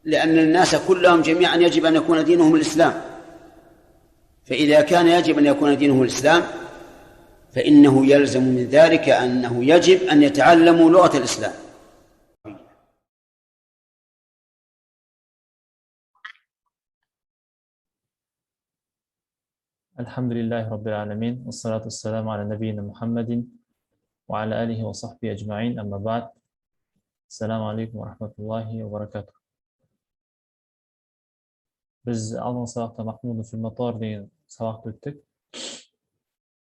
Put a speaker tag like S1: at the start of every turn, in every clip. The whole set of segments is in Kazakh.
S1: لأن الناس كلهم جميعا يجب أن يكون دينهم الإسلام، فإذا كان يجب أن يكون دينهم الإسلام فإنه يلزم من ذلك أنه يجب أن يتعلموا لغة الإسلام.
S2: الحمد لله رب العالمين، والصلاة والسلام على نبينا محمد وعلى آله وصحبه أجمعين، أما بعد. السلام عليكم ورحمة الله وبركاته. Біз алдыңғы сабақта «Махмудун фил матар» деген сабақты өттік.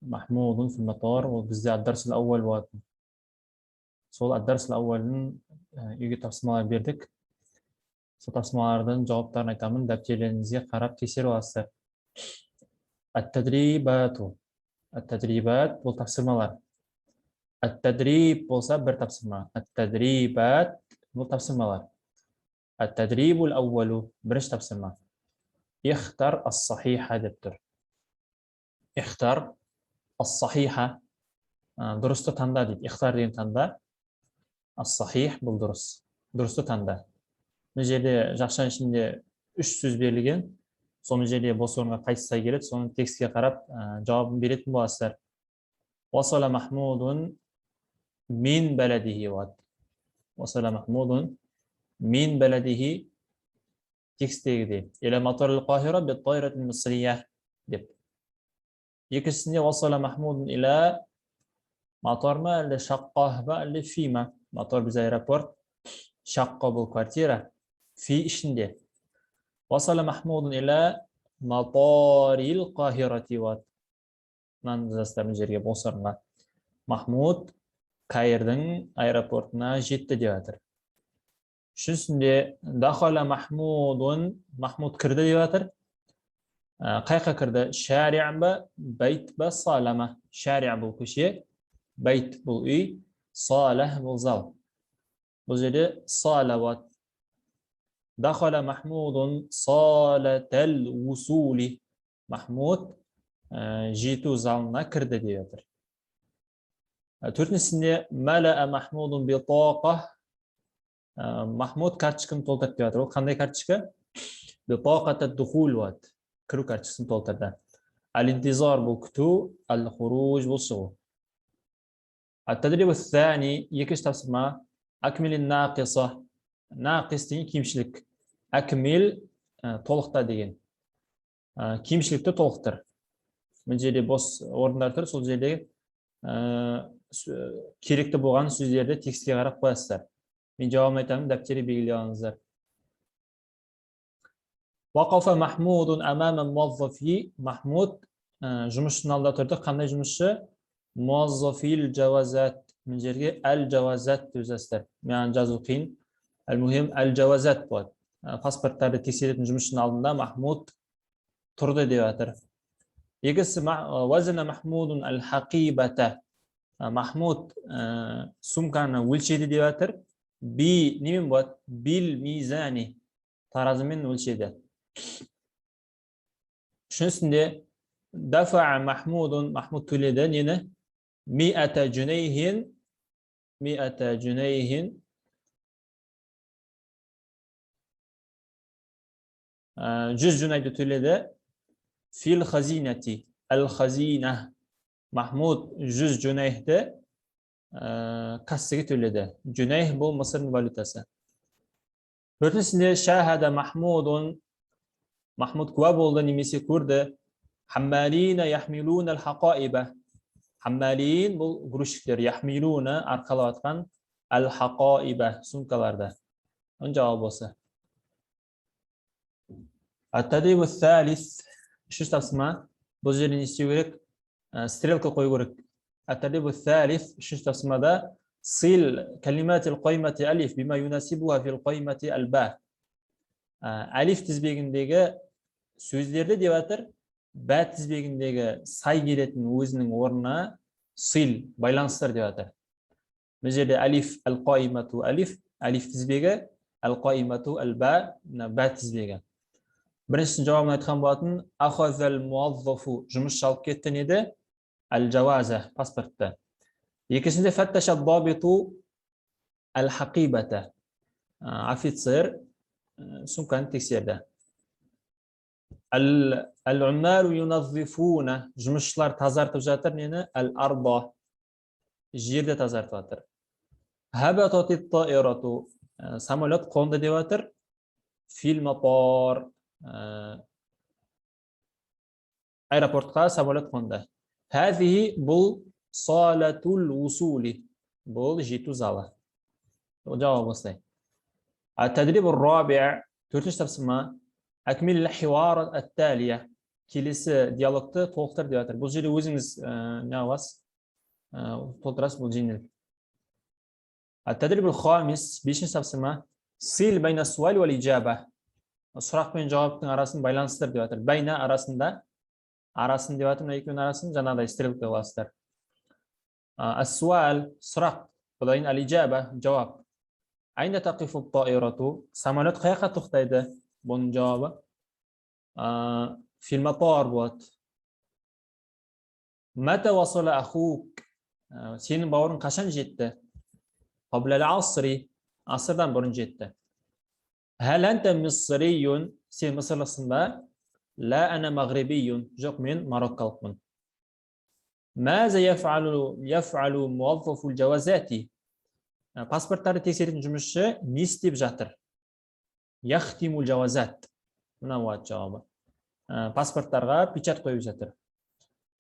S2: «Махмудун фил матар» ол бізде ад-дарсул ауал болатын. Сол ад-дарсул ауалдың үйге тапсырмалар бердік. Сол тапсырмалардың жауаптарын айтамын, дәптерлеріңізге қарап тексеріп аласыздар. Ат-тадрибату. Ат-тадрибат бұл тапсырмалар. Ат-тадриб болса бір тапсырма. Ат-тадрибат бұл тапсырмалар. Ат-тадрибул ауалу бірінші тапсырма. Ихтар ас-сахиха деп тұр. Ихтар ас-сахиха, дұрысты таңда дейді. Ихтар деген таңда, ас-сахих бұл дұрыс. Дұрысты таңда. Мына жерде жақшаның ішінде үш сөз берілген. Сол жерде бос орынға қайсысы сай келеді, соны текстке қарап жауабын беретін боласыздар. Уасала Махмудун мин баладихи болады. Уасала Махмудун мин баладихи текстегідей. Иля матарил Қахира бит-тайрати мисрия деп. Екіншісінде уасала Махмудун иля матар ма, әлде шаққа ба, әлде фи ма? Матар біз аэропорт, шаққа бұл квартира, фи ішінде. Уасала Махмудун иля матарил Қахирати болады. Мынаны жазасыздар мына жерге, бос орынға. Махмуд Каирдің аэропортына жетті деп жатыр. Үшіншісінде дахала Махмудун, Махмуд кірді деп жатыр. Қайқа кірді? Шари' ба, бәйт ба, сала ма? Шари' бұл көше, бәйт бұл үй, сала бұл зал. Бұл жерде сала болады. Дахала Махмудун салатал усули. Махмуд жету залына кірді деп жатыр. Төртіншісінде малаа Махмудун битақа. Махмуд карточканы толтырды деп жатыр. Ол қандай карточка? Битақата духул болады. Кіру карточкасын толтырды. Аль-интизар бұл күту, аль-хуруж бұл шығу. Ат-тадриб ас-сани, екінші тапсырма. Акмил нақиса. Нақис деген кемшілік. Акмил толықта деген. Кемшілікті толықтыр. Мына жерде бос орындар тұр, сол жерде керекті болған сөздерді текстке қарап қоясыздар. Мен жауабын айтамын, дәптерге белгілеп алыңыздар. Вақафа Махмудун амама муаззафи. Махмуд жұмысшының алдында тұрды. Қандай жұмысшы? Муаззафил жавазат. Мына жерге әл жавазат деп жазасыздар. Маған жазу қиын. Әл-мухим әл жавазат болады. Паспорттарды тексеретін жұмысшының алдында Махмуд тұрды деп жатыр. Екіншісі вазана Махмудун әл-хақибата. Махмуд сумканы өлшеді деп жатыр. Би немен болады? Бил мизани. Таразымен өлшеді. Үшіншісінде дафаа Махмудун, Махмуд төледі нені? Миата жүнейхин, миата жүнейхин. 100 жүнайды төледі. Фил хазинати, әл хазина. Махмуд 100 жүнейхті кассаға төледі. Жүнейх бұл Мысырдың валютасы. Төртіншісінде шахада Махмудун, Махмуд куә болды немесе көрді. Хаммалина яхмилуна аль-хақаиба. Хаммалин бұл грузчиктер, яхмилуна арқалап атқан, аль-хақаиба сумкаларды. Оның жауабы осы. Ат-тадриб ас-салис, үшінші тапсырма. Бұл жерде не істеу керек? Стрелка қою керек. Ат-тадриб ас-салис, үшінші тапсырмада сил калиматил қаймати алиф бима юнасибуха фил қаймати аль-ба. Алиф тізбегіндегі сөздерді деп жатыр, бә тізбегіндегі сай келетін өзінің орнына сил байланыстыр деп жатыр. Мына жерде алиф әл-қаймату алиф, алиф тізбегі, әл-қаймату әл-ба, мына бә тізбегі. Біріншісінің жауабын айтқан болатын, ахазал муаззафу, жұмысшы алып кетті неді? Әл-жауаза, паспортты. Екіншісінде фатташа дабиту әл-хақибата, офицер Сумканы тексерді. Әл-уммалу юназзифуна, жұмысшылар тазартып жатыр нені? Әл-арда, жерді тазартып жатыр. Хабататит таирату, самолет қонды деп жатыр. Фил матар, аэропортқа самолет қонды. Хазихи бұл салатул усули, бұл жету залы. Жауап осылай. Ат-тадриб ар-рабиъ, төртінші тапсырма. Акмил хиуар ат-талия, келесі диалогты толықтыр деп жатыр. Бұл жерде өзіңіз не аласыз, толтырасыз, бұл жеңіл. Ат-тадриб аль-хамис, бесінші тапсырма. Сил байна суал вал ижаба, сұрақ пен жауаптың арасын байланыстыр деп жатыр. Байна арасында, арасын деп жатыр, мына екеуінің арасын жаңағыдай стрелка қыласыздар. Ас-суал сұрақ, одан кейін аль-ижаба жауап. Айна тақифу ат-таирату, самолет қай жаққа тоқтайды? Бұның жауабы фил матар болады. Мата васала ахук, сенің бауырың қашан жетті? Қабла ал-асри, асырдан бұрын жетті. Хал анта мисрийун, сен мысырлысың ба? Ла ана мағрибийун, жоқ, мен мароккалықпын. Маза яф'алу муаззафул джавазати, паспорттарды тексеретін жұмысшы не істеп жатыр? Яхтимул джавазат, мына болады жауабы. Паспорттарға печать қойып жатыр.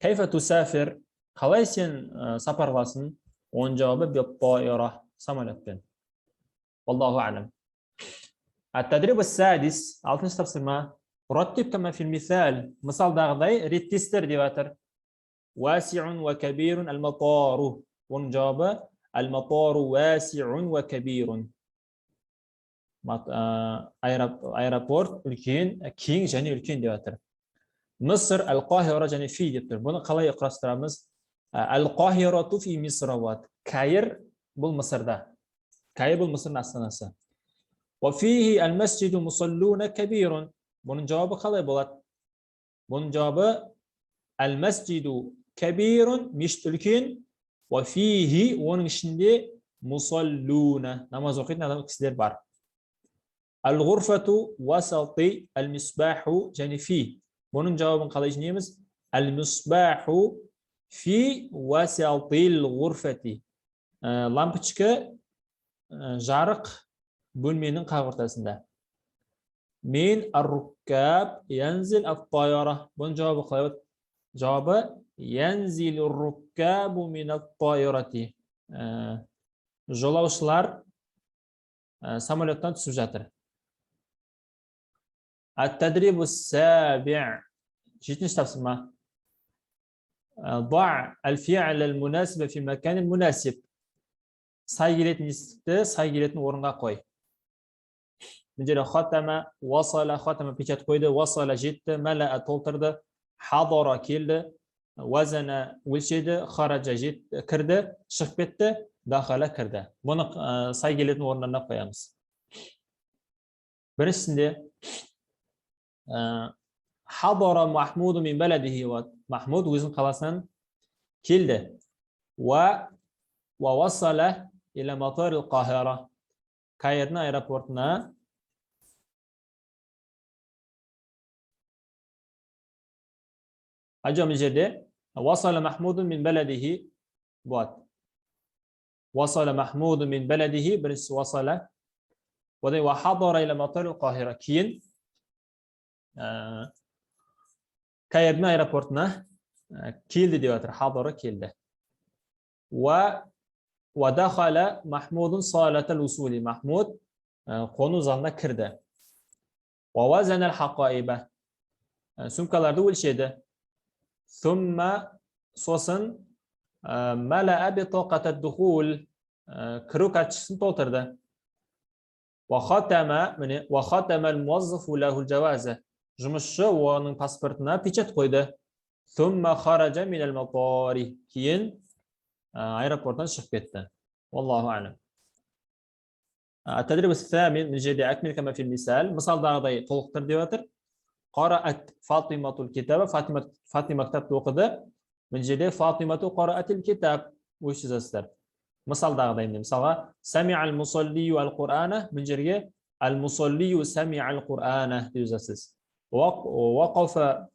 S2: Кайфа тусафир, қалай сен сапар қыласың? Оның жауабы бит-таира, самолетпен. Валлаху алам. Ат-тадриб ас-садис, алтыншы тапсырма. Раттиб кама фил мисал, мысалдағыдай реттестір деп жатыр. Васиун ва кабирун аль-матару, оның жауабы аль-матару васиун ва кабирун. Аэропорт үлкен, кең және үлкен деп жатыр. Мысыр, Әл-Қахира және Фи деп тұр. Бұны қалай құрастырамыз? Әл-Қахирату фи Мисра болады. Каир бұл Мысырда. Каир бұл Мысырдың астанасы. Ва фихи әл-масжиду мусаллуна кабирун. Бұның жауабы қалай болады? Бұның жауабы әл-масжиду кабирун, мешіт үлкен, ва фихи оның ішінде мусаллуна, намаз оқитын адам кісілер бар. Әл-ғурфату васати әл-мисбаху және фи. Бұның жауабын қалай жинаймыз? Әл-мисбаху фи васатил ғурфати. Лампочка жарық бөлменің қақ ортасында. Мен ар-руккаб янзил ат-тайара. Бұның жауабы қалай болады? Жауабы янзилу ар-руккабу мин ат-тайарати. Жолаушылар самолеттан түсіп жатыр. Ат-тадрибу ас-саби', жетінші тапсырма. Ба' аль-фи'л аль-мунасиба фи макан аль-мунасиб. Сай келетін есікті сай келетін орынға қой. Мына жерде хатама, васала, хатама печать қойды, васала жетті, малаа толтырды, хадара келді, вазана өлшеді, хараджа жетті, кірді, шығып кетті, дахала кірді. Бұны сай келетін орындарына қоямыз. Біріншісінде хадара Махмуду мин баладихи, Махмуд өзінің қаласынан келді. Ва васала иля матар ал-Қахира, Каирдің аэропортына Ажа мына жерде васала Махмуду мин баладихи болады. Васала Махмуду мин баладихи, біріншісі васала. Одан ва хадара иля матар ал-Қахира, кейін Каирдің аэропортына келді деп жатыр. Хадара келді. Ва дахала Махмудун салатал усули, Махмуд қону залына кірді. Ва вазана ал-хақаиба, сумкаларды өлшеді. Сумма сосын малаа битақат ад-духул, кіру карточкасын толтырды. Ва хатама, міне, ва хатама ал-муаззафу лаху ал-джаваза, жұмысшы оның паспортына печать қойды. Сумма хаража мин ал-матари, кейін аэропорттан шығып кетті. Валлаху алам. Ат-тадриб ас-самин, мына жерде акмил кама фил мисал, мысалдағыдай толықтыр деп жатыр. Қараат Фатиматул китаба, Фатима кітапты оқыды. Мына жерде Фатимату қараатил китаб өз жазасыздар. Мысалдағыдай міне, мысалға сами'ал мусаллию ал-Қур'ана, мына жерге Әл-мусаллию сами'ал Qur'ана деп жазасыз. Уақафа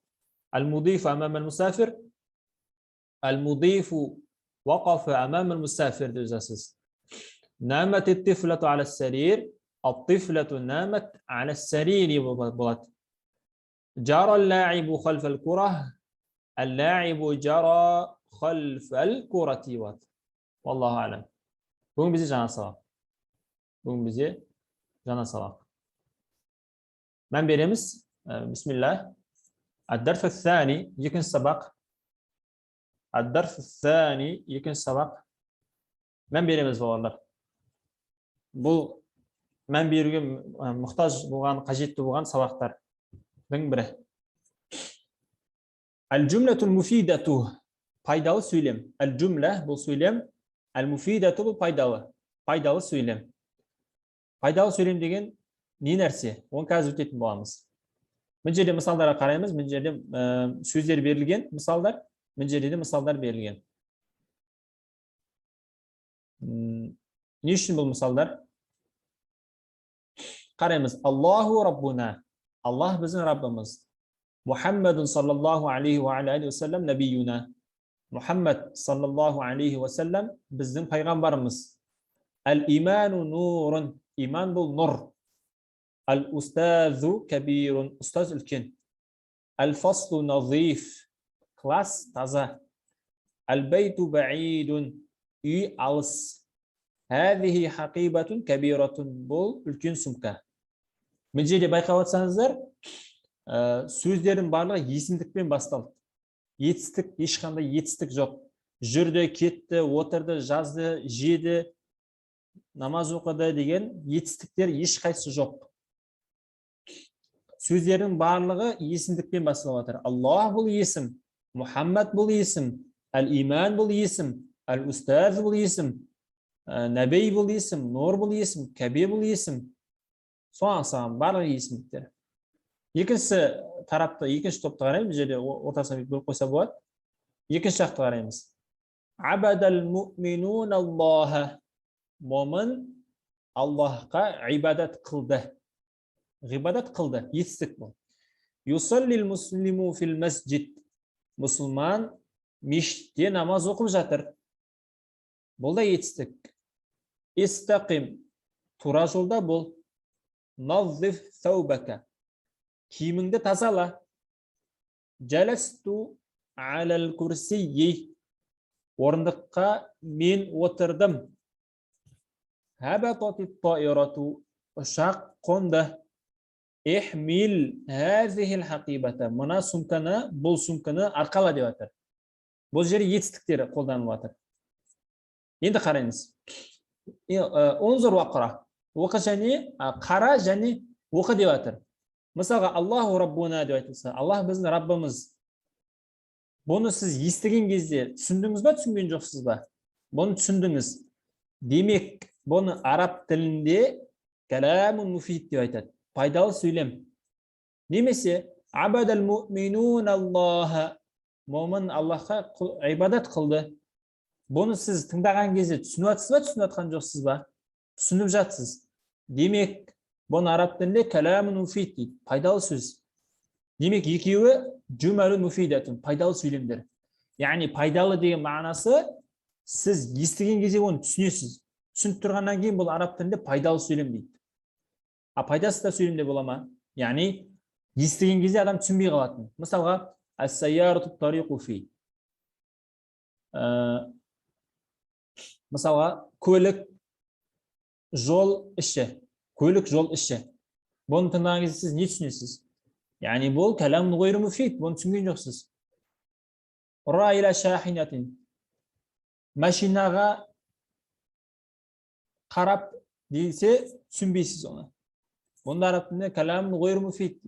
S2: әл-мудифу амама әл-мусафир. Әл-мудифу уақафа амама әл-мусафир деп жазасыз. Намат ат-тифлату аля ас-сарир. Ат-тифлату намат аля ас-сарири болады. Жара аль-ла'ибу халфа аль-кура. Аль-ла'ибу жара халфа аль-курати болады. Валлаху алам. Бүгін бізде жаңа сабақ. Бүгін бізде жаңа сабақ. Мән береміз. Бисмилля. Ад-дарс ас-сани, екінші сабақ. Ад-дарс ас-сани, екінші сабақ. Мән береміз, балалар. Бұл мән беруге мұқтаж болған, қажетті болған сабақтардың бірі. Әл-жумлатул муфидату, пайдалы сөйлем. Әл-жумла бұл сөйлем, әл-муфидату бұл пайдалы. Пайдалы сөйлем. Пайдалы сөйлем деген не нәрсе? Оны қазір өтетін боламыз. Мына жерде мысалдарға қараймыз, мына жерде сөздер берілген мысалдар, мына жерде де мысалдар берілген. Не үшін бұл мысалдар? Қараймыз. Аллаху Раббуна. Аллах біздің Раббымыз. Мухаммадун саллаллаху алейхи уа аля алихи уассалам набиюна. Мухаммад саллаллаху алейхи уассалам біздің пайғамбарымыз. Әл-иману нурун. Иман бұл нұр. Әл-устазу кабирун. Ұстаз үлкен. Әл-фаслу назиф. Класс таза. Әл-бейту баидун. Үй алыс. Хазихи хақибатун кабиратун. Бұл үлкен сумка. Мына жерде байқап отырсаңыздар, сөздердің барлығы есімдікпен басталды. Етістік, ешқандай етістік жоқ. Жүрді, кетті, отырды, жазды, жеді, намаз оқыды деген етістіктер ешқайсысы жоқ. Сөздердің барлығы есімдікпен басталып жатыр. Аллах бұл есім, Мұхаммад бұл есім, Әл-Иман бұл есім, Әл-Устаз бұл есім, Нәби бұл есім, Нұр бұл есім, Кәбе бұл есім. Соған ұқсаған барлығы есімдіктер. Екінші тарапты, екінші топты қараймыз. Бұл жерде ортасына бүйтіп бөліп қойса болады. Екінші жақты қараймыз. Абадал муъминун Аллаха. Момын Аллахқа ибадат қылды. Ғибадат қылды. Етістік бұл. Юсаллил муслиму фил масжид. Мұсылман мешітте намаз оқып жатыр. Бұл да етістік. Истақим. Тура жолда бол. Наззиф саубака. Киіміңді тазала. Жаласту алал курсийи. Орындыққа мен отырдым. Хабатати таирату. Ұшақ қонды. Ихмил хазихил хақибата. Мына сумканы, бұл сумканы арқала деп жатыр. Бұл жерде етістіктері қолданылып жатыр. Енді қараймыз. Унзур уақра. Оқы және қара және оқы деп жатыр. Мысалға, Аллаху Раббуна деп айтылса, Аллах біздің Раббымыз. Бұны сіз естіген кезде түсіндіңіз ба, түсінген жоқсыз ба? Бұны түсіндіңіз. Демек, бұны араб тілінде кәләмун муфид деп айтады. Пайдалы сөйлем. Немесе абадал муъминун Аллаха. Момын Аллахқа ибадат қылды. Бұны сіз тыңдаған кезде түсініп жатсыз ба, түсініп жатқан жоқсыз ба? Түсініп жатсыз. Демек, бұны араб тілінде кәләмун муфид дейді, пайдалы сөз. Демек, екеуі жумалун муфидатун, пайдалы сөйлемдер. Яғни пайдалы деген мағынасы сіз естіген кезде оны түсінесіз. Түсініп тұрғаннан кейін бұл араб тілінде пайдалы сөйлем дейді. А пайдасыз да сөйлемде бола ма? Яғни естіген кезде адам түсінбей қалатын. Мысалға, әс-сайярату тариқу фи. Мысалға, көлік жол іші. Көлік жол іші. Бұны тыңдаған кезде сіз не түсінесіз? Яғни бұл кәләм ғайру муфид, бұны түсінген жоқсыз. Ра иля шахинатин. Машинаға қарап десе түсінбейсіз оны. Бұнда араб тілінде кәләм ғайру муфид.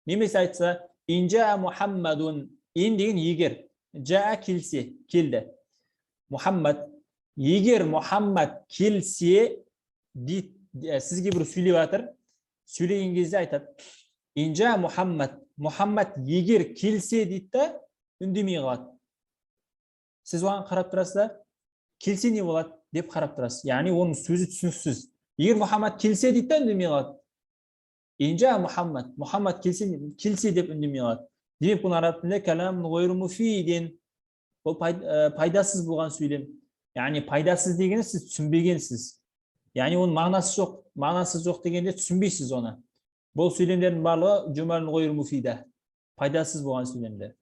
S2: Немесе айтса, ин жаа Мухаммадун, ин деген егер, жаа келсе, келді. Мухаммад, егер Мухаммад келсе дейді, сізге бір сөйлеп жатыр. Сөйлеген кезде айтады, ин жаа Мухаммад, Мухаммад егер келсе дейді да үндемей қалады. Сіз оған қарап тұрасыз да, келсе не болады деп қарап тұрасыз. Яғни оның сөзі түсініксіз. Егер Мухаммад келсе дейді да үндемей қалады. Инжа Мухаммад, Мухаммад келсе, келсе деп үндемей қалады. Демек, бұл араб тілінде кәләм ғайру муфидин, бұл пайдасыз болған сөйлем. Яғни пайдасыз дегені сіз түсінбегенсіз, яғни оның мағынасы жоқ. Мағынасы жоқ дегенде түсінбейсіз оны. Бұл сөйлемдердің барлығы жумал ғайру муфида, пайдасыз болған сөйлемдер.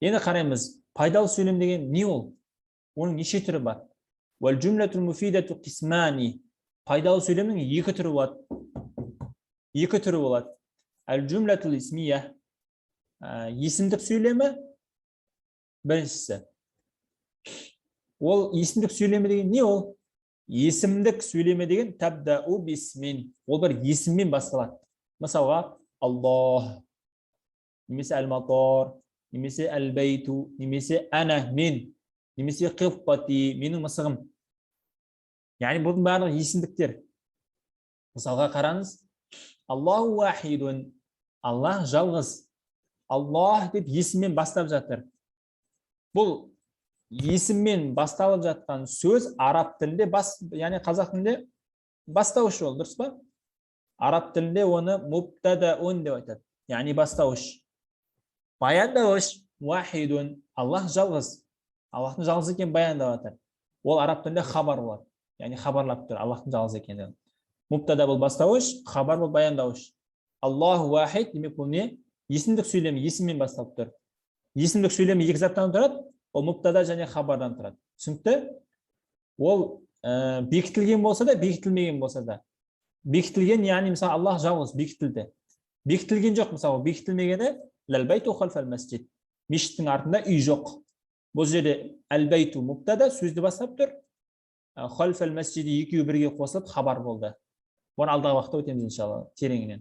S2: Енді қараймыз, пайдалы сөйлем деген не ол, оның неше түрі бар? Уәл жумлатул муфидату қисмани. Пайдалы сөйлемнің екі түрі болады, екі түрі болады. Әл жумлатул исмия, есімдік сөйлемі біріншісі. Ол есімдік сөйлемі деген не ол? Есімдік сөйлемі деген табдау бисмин, ол бір есіммен басталады. Мысалға, Аллах немесе әл матар немесе әл бейту немесе ана мен немесе қиттати менің мысығым. Яғни бұның барлығы есімдіктер. Мысалға қараңыз, Аллаху уахидун, Аллах жалғыз. Аллах деп есіммен бастап жатыр. Бұл есіммен басталып жатқан сөз араб тілінде бас, яғни қазақ тілінде бастауыш ол, дұрыс па? Араб тілінде оны мубтадаун деп айтады, яғни бастауыш. Баяндауыш уахидун, Аллах жалғыз, Аллахтың жалғыз екенін баяндап жатыр. Ол араб тілінде хабар болады, яғни хабарлап тұр Аллахтың жалғыз екендігін. Мубтада бұл бастауыш, хабар бұл баяндауыш. Аллаху уахид, демек бұл не? Есімдік сөйлемі, есіммен басталып тұр. Есімдік сөйлемі екі заттан тұрады, ол мубтада және хабардан тұрады. Түсінікті? Ол бекітілген болса да, бекітілмеген болса да. Бекітілген, яғни мысалы Аллах жалғыз бекітілді. Бекітілген жоқ, мысалы бекітілмегені ләл байту халфал масжид, мешіттің артында үй жоқ. Бұл жерде әл байту мубтада сөзді бастап тұр, халфал масжиди екеуі бірге қосылып хабар болды. Бұны алдағы уақытта өтеміз иншалла тереңінен.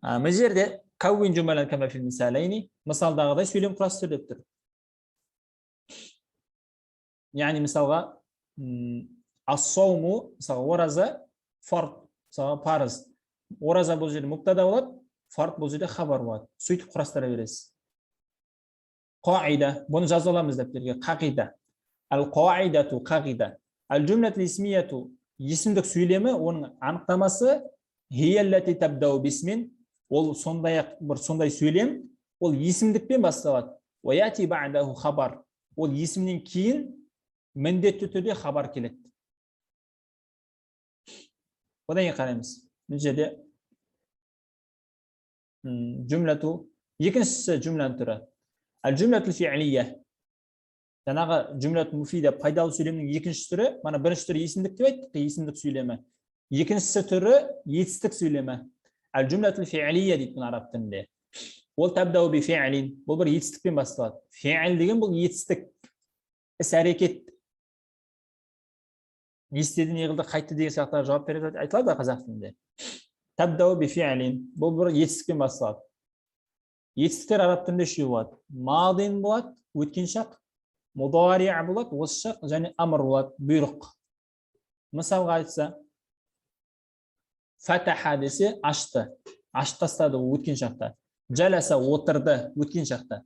S2: Мына жерде кәуин жумалан кама фил мисалайни, мысалдағыдай сөйлем құрастыр деп тұр. Яғни мысалға ас-сауму, мысалға ораза фард, мысалға парыз. Ораза бұл жерде мубтада болады, фард бұл жерде хабар болады. Сөйтіп құрастыра бересіз. Қаида, бұны жаза аламыз дәптерге. Қағида. Әл қаидату қағида. Әл жумлатул исмияту, есімдік сөйлемі, оның анықтамасы хияллати табдау бисмин, ол сондай ақ бір сондай сөйлем, ол есімдікпен басталады. Уа яти ба'даху хабар, ол есімнен кейін міндетті түрде хабар келеді. Одан кейін қараймыз. Мына жерде жумлату, екіншісі жумланың түрі. Әл жумлатул фи'лия. Жаңағы жумлатул муфида пайдалы сөйлемнің екінші түрі, мана бірінші түрі есімдік деп айттық, есімдік сөйлемі. Екіншісі түрі етістік сөйлемі. Әл жумлатул фи'лия дейді бұны араб тілінде. Ол табдау би фи'лин, бұл бір етістікпен басталады. Фи'л деген бұл етістік, іс әрекет. Не істеді, не қылды, қайтты деген сұрақтарға жауап беріп айтылады қазақ тілінде. Табдау би фи'лин, бұл бір етістікпен басталады. Етістіктер араб тілінде үшеу болады. Мадин болады, өткен шақ, мудари болады, осы шақ, және амр болады, бұйрық. Мысалға айтса, фатаха десе ашты, ашып тастады ол өткен шақта. Жаласа отырды, өткен шақта.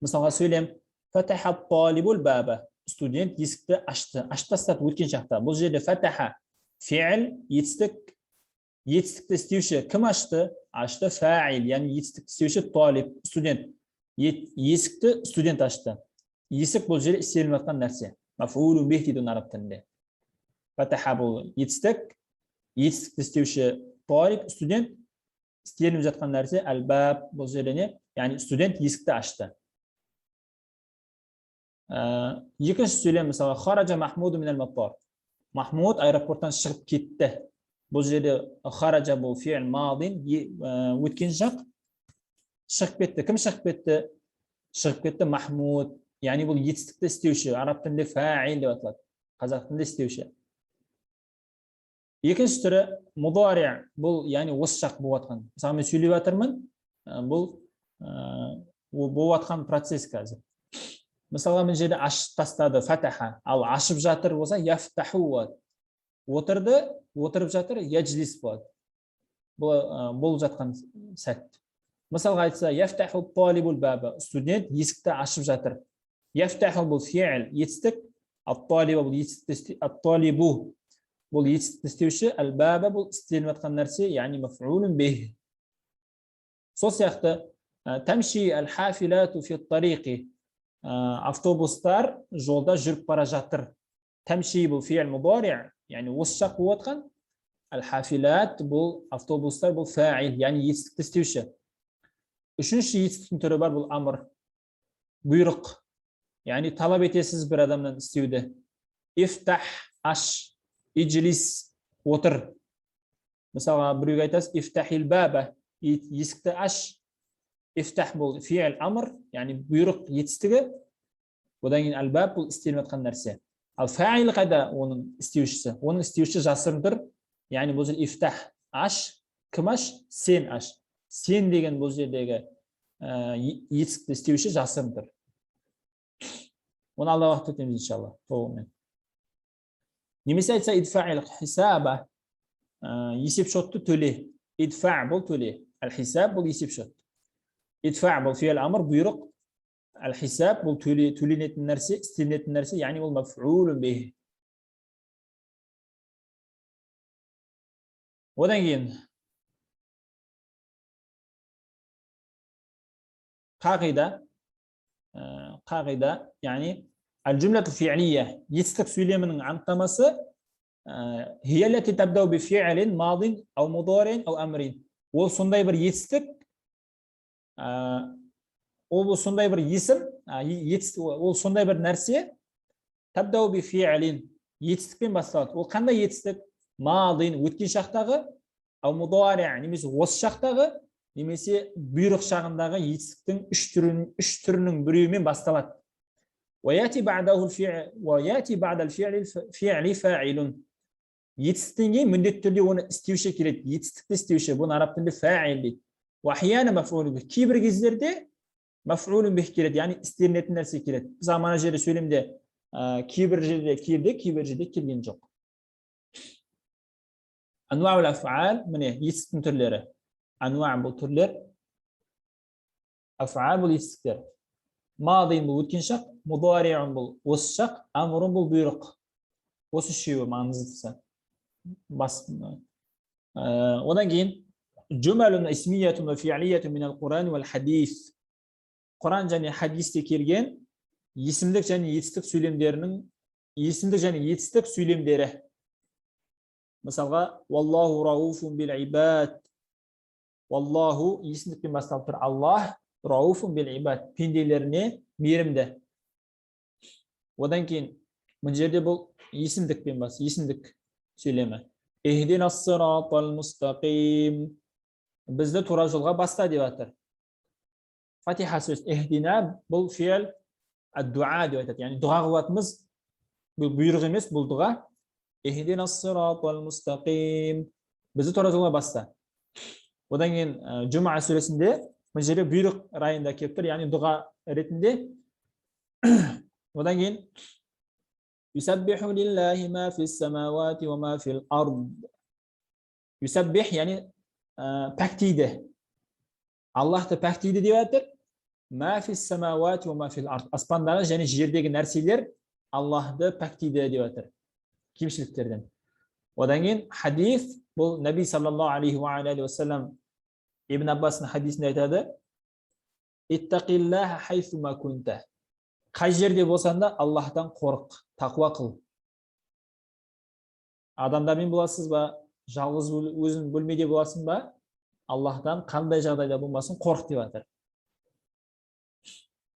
S2: Мысалға сөйлем фатаха талибул баба, студент есікті ашты, ашып тастады өткен шақта. Бұл жерде фатаха фи'л етістік, етістікті істеуші кім ашты? Ашты фаил, яғни етістікті істеуші талиб, студент. Есікті студент ашты. Есік бұл жерде істеліп жатқан нәрсе. Мафулу бих дейді оны араб тілінде. Фатаха бұл етістік, етістікті істеуші талиб, студент, істеліп жатқан нәрсе әл-баб, бұл жерде не? Яғни студент есікті ашты. Екінші сөйлем мысалы хаража Махмуду минал матар. Махмуд аэропорттан шығып кетті. Бұл жерде хаража бұл фи'л мадин, өткен шақ, шығып кетті. Кім шығып кетті? Шығып кетті Махмуд. Яғни бұл етістікті істеуші, араб тілінде фаил деп аталады. Қазақ тілінде істеуші. Екінші түрі мудари, бұл яғни осы шақ болып жатқан. Мысалы мен сөйлеп жатырмын, бұл болып жатқан процесс қазір. Мысалға мына жерде ашып тастады фатаха, ал ашып жатыр болса яфтаху болады. Отырды, отырып жатыр, яджлис болады. Бұл болып жатқан сәт. Мысалға айтса яфтаху талибул баба, студент есікті ашып жатыр. Яфтаху бұл фи'л етістік, ат-талибу бұл етістікті ат-талибу Бұл етістікті істеуші, әл-баба бұл істелініп жатқан нәрсе, яғни маф'улун бих. Сол сияқты тамши әл-хафилату фи-т-тариқи, автобустар жолда жүріп бара жатыр. Тамши бұл фи'л мудари', яғни осы шақ болып жатқан. Әл-хафилат бұл автобустар, бұл фа'ил, яғни етістікті істеуші. Үшінші етістіктің түрі бар, бұл амр, бұйрық. Яғни талап етесіз бір адамнан істеуді. Ифтах, аш, ижлис, отыр. Мысалға біреуге айтасыз, ифтахил баба, есікті аш. Ифтах бұл фи'л амр, яғни бұйрық етістігі. Одан кейін әл-баб бұл істеліп жатқан нәрсе. Ал фа'ил қайда оның істеушісі? Оның істеушісі жасырын тұр. Яғни бұл жерде ифтах, аш, кім аш? Сен аш. Сен деген бұл жердегі етістікті істеуші жасырын тұр. Оны алдағы уақытта өтеміз иншалла толығымен. Немесе айтса идфа'ил хисаба, есепшотты төле. Идфа бұл төле, әл-хисаб бұл есепшот. Идфа бұл фи'л амр, бұйрық. Әл-хисаб бұл төле, төленетін нәрсе, істелінетін нәрсе, яғни ол маф'улун бих. Одан кейін қағида, қағида, яғни әл-жумлату фи'лия, етістік сөйлемінің анықтамасы, хия аллати табдау би фи'лин мадин ау мударин ау амрин. Ол сондай бір етістік, ол сондай бір есім, ол сондай бір нәрсе, табдау би фи'лин, етістікпен басталады. Ол қандай етістік? Мадин, өткен шақтағы, ау мудари, немесе осы шақтағы, немесе бұйрық шағындағы етістіктің үш түрінің біреуімен басталады. Уаяти ба'даху фи'л, уаяти ба'дал фи'ли фи'ли фа'илун. Етістіктен кейін міндетті түрде оны істеуші келеді. Етістікті істеуші, бұны араб тілінде фа'ил дейді. Уахияна маф'улун бих. Кейбір кездерде маф'улун бих келеді, яғни істелінетін нәрсе келеді. Біз ана жерде сөйлемде, кейбір жерде келді, кейбір жерде келген жоқ. Ануаул аф'ал, міне етістіктің түрлері. Ануа бұл түрлер, аф'ал бұл етістіктер. Мадин бұл өткен шақ, мудариун бұл осы шақ, амрун бұл бұйрық. Осы үшеуі маңыздысы. Одан кейін жумалун исмиятун ва фи'лиятун минал Qur'ан вал хадис. Құран және хадисте келген есімдік және етістік сөйлемдерінің, есімдік және етістік сөйлемдері. Мысалға, валлаху рауфун бил ибад. Валлаху есімдікпен басталып тұр. Аллах рауфун бил ибад, пенделеріне мейірімді. Одан кейін мына жерде бұл есімдікпен бас, есімдік сөйлемі. Ихдинас сиратал мустақим. Бізді тура жолға баста деп жатыр. Фатиха сөзі ихдина бұл фи'л ад-дуа деп айтады. Яғни дұға қылатынымыз бұл бұйрық емес, бұл дұға. Ихдинас сиратал мустақим. Бізді тура жолға баста. Одан кейін Жұма сүресінде мына жерде бұйрық райында келіп тұр, яғни дұға ретінде. Одан кейін юсаббиху лиллахи ма фис самавати ва ма фил ард. Юсаббих, яғни пәктейді. Аллахты пәктейді деп жатыр. Ма фис самавати ва ма фил ард. Аспандағы және жердегі нәрселер Аллахты пәктейді деп жатыр. Кемшіліктерден. Одан кейін хадис, бұл Нәби саллаллаху алейхи уа алейхи уассалам Ибн Аббастың хадисінде айтады: Иттақиллаха хайсума кунта. Қай жерде болсаң да Аллахтан қорық, тақуа қыл. Адамдармен боласыз ба, жалғыз өзің бөлмеде боласың ба, Аллахтан қандай жағдайда болмасын қорық деп жатыр.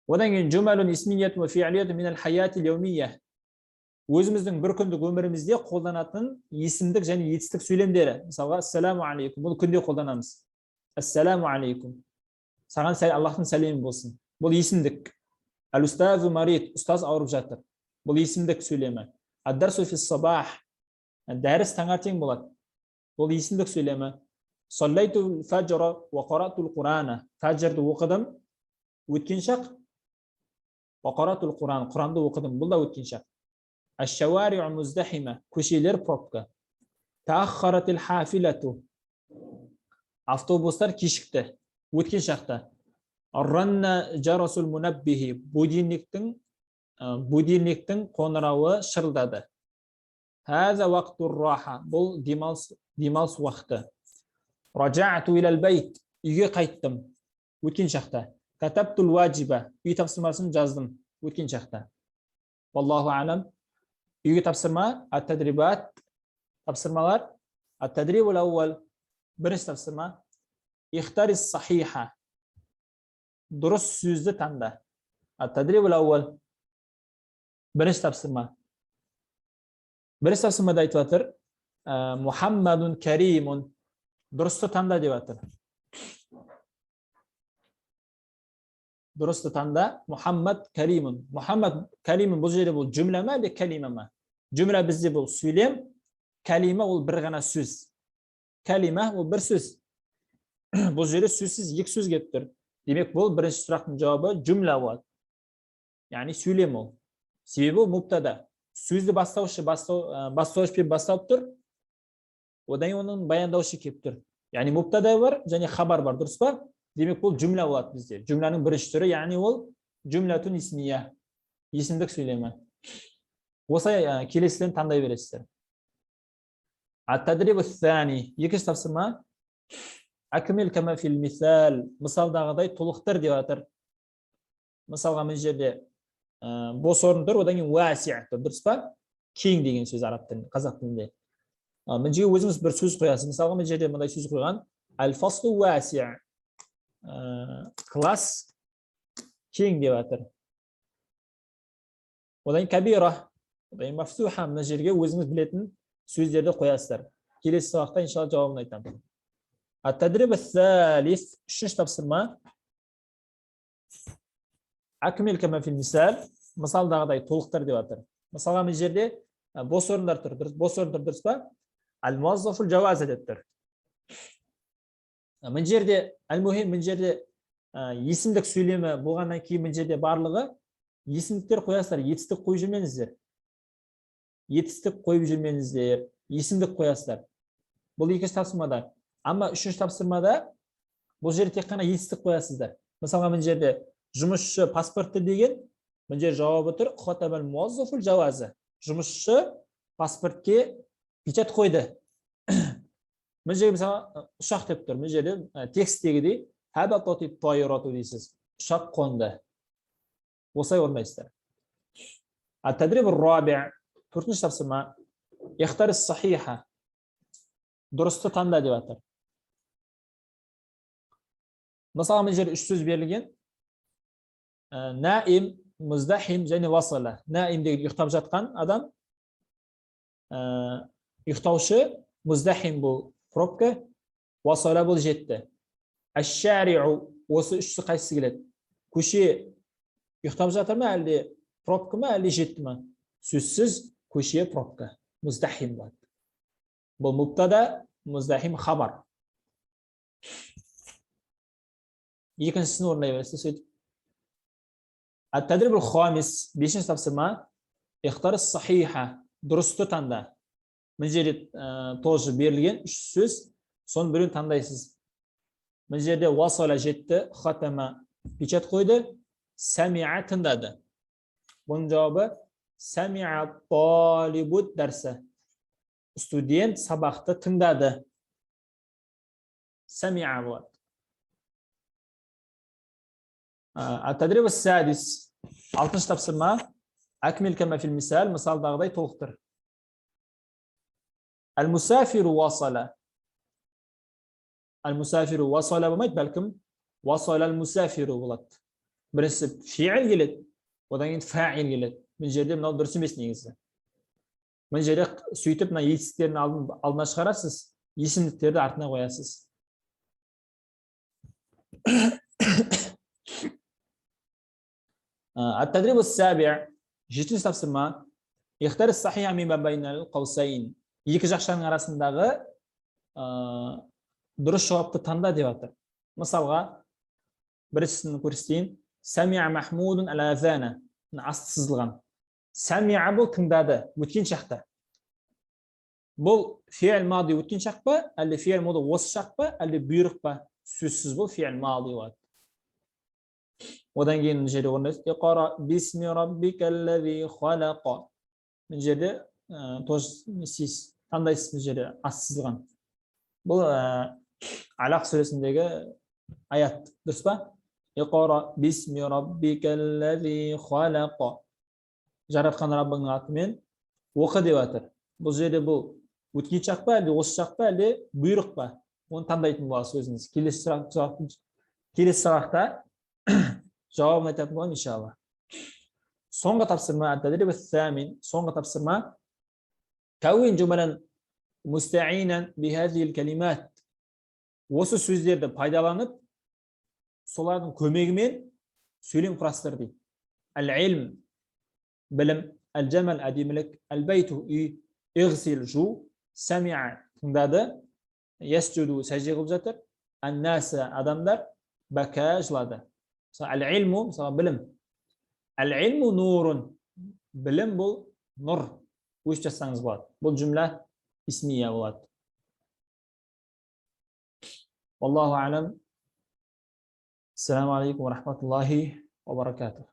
S2: Одан кейін жумалун исмиятун ва фи'лиятун минал хаятил яумия. Өзіміздің бір күндік өмірімізде қолданатын есімдік және етістік сөйлемдері. Мысалға, ассаламу алейкум, бұл күнде қолданамыз. Ассаламу алейкум. Саған Аллахтың сәлемі болсын. Бұл есімдік. Әл-ұстазу марид, ұстаз ауырып жатыр. Бұл есімдік сөйлемі. Ад-дарсу фис-сабах, дәріс таңертең болады. Бұл есімдік сөйлемі. Саллайту фажра ва қаратул Құрана. Фажрды оқыдым, өткен шақ. Ва қаратул Құран, Құранды оқыдым, бұл да өткен шақ. Аш-шавари'у муздахима, көшелер пробка. Тааххаратил хафилату, автобустар кешікті, өткен шақта. Ранна жарасул мунаббихи, будильниктің қоңырауы шырылдады. Хаза вақтур раха. Бұл демалыс уақыты. Ражаату илал бейт. Үйге қайттым. Өткен шақта. Катабтул уажиба. Үй тапсырмасын жаздым. Өткен шақта. Валлаху алам. Үйге тапсырма, ат-тадрибат, тапсырмалар. Ат-тадрибул ауал. Бірінші тапсырма. Ихтарис сахиха. Дұрыс сөзді таңда. Ат-тадрибул ауал. Бірінші тапсырма. Бірінші тапсырмада айтып жатыр, Мухаммадун каримун. Дұрысты таңда деп жатыр. Дұрысты таңда Мухаммад каримун. Мухаммад каримун бұл жерде бұл жүмлә ма әлде калима ма? Жүмлә бізде бұл сөйлем, калима ол бір ғана сөз. Калима ол бір сөз. Бұл жерде сөзсіз екі сөз келіп тұр. Демек, бұл бірінші сұрақтың жауабы жүмлә болады. Яғни сөйлем ол. Себебі ол мубтада. Сөзді бастаушы бастауышпен басталып тұр. Одан кейін оның баяндаушы келіп тұр. Яғни мубтада бар және хабар бар, дұрыс па? Демек, бұл жүмлә болады бізде. Жүмләнің бірінші түрі, яғни ол жүмләтун исмия, есімдік сөйлемі. Осылай келесілерін таңдай бересіздер. Ат-тадрибу ас-сани, екінші тапсырма. Акмил кама фил мисал, мысалдағыдай толықтыр деп жатыр. Мысалға мына жерде бос орын тұр, одан кейін уаси тұр, дұрыс па? Кең деген сөз араб тілінде, қазақ тілінде. Мына жерге өзіңіз бір сөз қоясыз. Мысалға мына жерде мындай сөз қойған: аль-фаслу уаси. Класс кең деп жатыр. Одан кейін кабира, одан кейін мафтуха. Мына жерге өзіңіз білетін сөздерді қоясыздар. Келесі сабақта иншалла жауабын айтамын. Ат-тадриб ас-салис, үшінші тапсырма. Акмил кама фил мисал, мысалдағыдай толықтыр деп жатыр. Мысалға мына жерде бос орындар тұр, дұрыс, бос орын тұр, дұрыс па? Аль-муаззафул жауаза деп тұр. Мына жерде әл-мухим, мына жерде есімдік сөйлемі болғаннан кейін мына жерде барлығы есімдіктер қоясыздар, етістік қойып жүрмеңіздер. Етістік қойып жүрмеңіздер, есімдік қоясыздар. Бұл екінші тапсырмада. Ама үшінші тапсырмада бұл жерде тек қана етістік қоясыздар. Мысалға мына жерде жұмысшы паспортты деген, мына жерде жауабы тұр, хатабал муаззафул жауазы. Жұмысшы паспортке печать қойды. Мына жерге мысалы ұшақ деп тұр. Мына жерде тексттегідей хабатати тайрату дейсіз. Ұшақ қонды. Осылай орындайсыздар. Ат-тадриб ар-раби', төртінші тапсырма. Ихтар ас-сахиха. Дұрысты таңда деп жатыр. Мысалға мына жерде үш сөз берілген. Наим, муздахим және васала. Наим деген ұйықтап жатқан адам, ұйықтаушы, муздахим бұл пробка, васала бұл жетті. Аш-шари'у, осы үшісі қайсысы келеді? Көше ұйықтап жатыр ма, әлде пробка ма, әлде жетті ма? Сөзсіз көше пробка, муздахим болады. Бұл мубтада, муздахим хабар. Екіншісін орындай бересіз сөйтіп. Ат-тадрибул хамис, бесінші тапсырма. Ихтар ас-сахиха, дұрысты таңда. Мына жерде тоже берілген үш сөз, соның біреуін таңдайсыз. Мына жерде васала жетті, хатама печать қойды, самиа тыңдады. Бұның жауабы самиа талибу дарса. Студент сабақты тыңдады. Самиа болады. Ат-тадриб ас-садис, алтыншы тапсырма. Акмил кама фил мисал, мысалдағыдай толықтыр. Әл-мусафиру васала. Әл-мусафиру васала болмайды, бәлкім васала әл-мусафиру болады. Біріншісі фиил келеді, одан кейін фаил келеді. Мына жерде мынау дұрыс емес негізі. Мына жерде сөйтіп мына етістіктердің алдына шығарасыз, есімдіктерді артына қоясыз. Ат-тадриб ас-саби', жетінші тапсырма. Ихтар ас-сахиха мимма байнал қаусайн. Екі жақшаның арасындағы дұрыс жауапты таңда деп жатыр. Мысалға, біріншісін көрсетейін. Самиа Махмудун ал-азана. Мына асты сызылған. Самиа бұл тыңдады, өткен шақта. Бұл фи'л мади өткен шақ па, әлде фи'л мади осы шақ па, әлде бұйрық па? Сөзсіз бұл фи'л мади болады. Одан кейін мына жерде орындайсыз. Иқра бисми раббикаллази халақа. Мына жерде Тоже не істейсіз, таңдайсыз. Бұл жерде асты сызылған, бұл Алақ сүресіндегі аят, дұрыс па? Иқра бисми раббикаллази халақ. Жаратқан Раббыңның атымен оқы деп жатыр. Бұл жерде бұл өткен шақ па, әлде осы шақ па, әлде бұйрық па? Оны таңдайтын боласыз өзіңіз. Келесі сұрақ, келесі сабақта жауабын айтатын боламын, иншалла. Соңғы тапсырма, ат-тадриб ас-самин, соңғы тапсырма. Кәуин жумалан мустаинан бихазихил калимат. Осы сөздерді пайдаланып, солардың көмегімен сөйлем құрастыр дейді. Әл-илм білім, әл-жамал әдемілік, әл-байту үй, иғсил жу, самиа тыңдады, ясжуду сәжде қылып жатыр, ән-наса адамдар, бака жылады. Мысалы, әл-илму, мысалы, білім. Әл-илму нурун. Білім бұл нұр. Өшіп жазсаңыз болады. Бұл жүмлә исмия болады. Wallahu алам. Ассаламу алейкум ва рахматуллахи ва баракатух.